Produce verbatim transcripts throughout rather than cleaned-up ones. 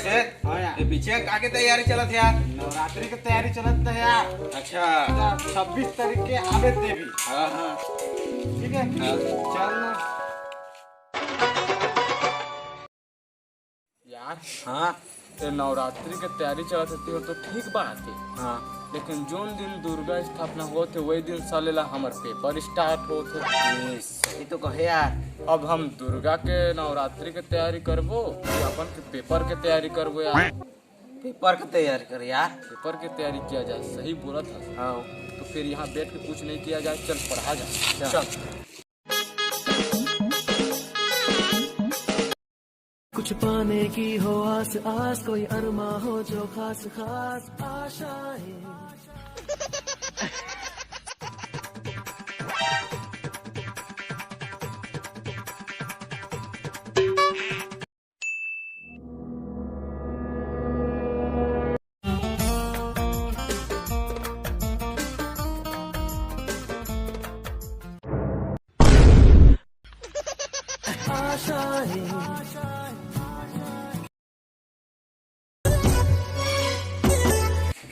ए, हाँ यार। ये पीछे का के तैयारी चलत हे यार? नवरात्रि के तैयारी चलत हे यार। अच्छा। छब्बीस तारीख के आबे देवी। हाँ, हाँ। ठीक है? हाँ। चल ना। यार, हाँ। ये नवरात्रि के तैयारी चलत हे, तो ठीक बात हे। हाँ। लेकिन जोन दिन दुर्गा स्थापना होत हे, वही दिन साले ला हमर पेपर start होत हे। ये सही तो कहे यार। अब हम दुर्गा के नवरात्रि के तैयारी करबो कि अपन के पेपर के तैयारी करबो यार? पेपर के तैयारी कर यार। पेपर के तैयारी किया जाए, सही बोलत हस। हाँ। तो फिर यहाँ बैठ के कुछ नहीं किया जाए, चल पढ़ा जाए। चल। चल। कुछ पाने की हो आस आस, कोई अरमा हो जो खास खास आशाएं।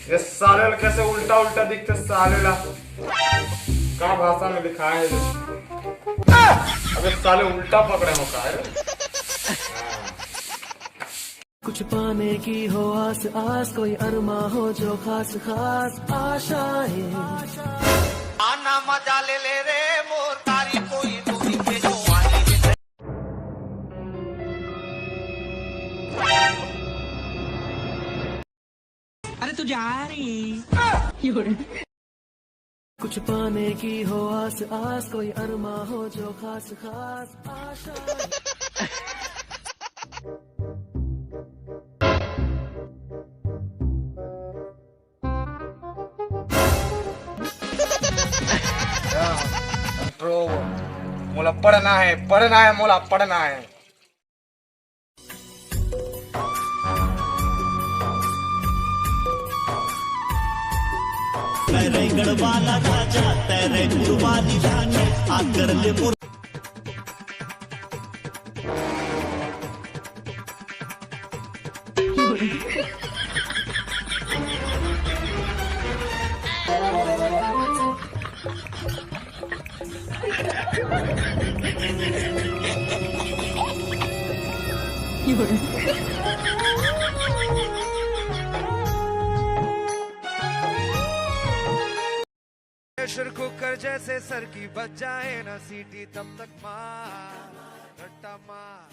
ये साले ला कैसे उल्टा उल्टा दिखते साले ला? का भाषा में लिखा है ये? अबे साले उल्टा पकड़े हो का रे? कुछ पाने की हो आस आस, कोई अरमा हो जो खास खास आशाएं। आना मजा ले ले रे मोर तारी कोई दूरी पे जो आई रे। अरे तू जा रही। कुछ पाने की हो आस आस, कोई अरमा हो जो खास खास आशा। Bro, मोला पढ़ना है, पढ़ना है, मोला पढ़ना है। तेरे गढ़वाला राजा, तेरे कुर्बानी राजा, आकर ले मुर- प्रेशर कुकर जैसे सर की बज जाए ना सीटी, तब तक मार रट्टा मार।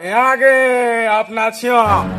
ए आगे अपना छिया।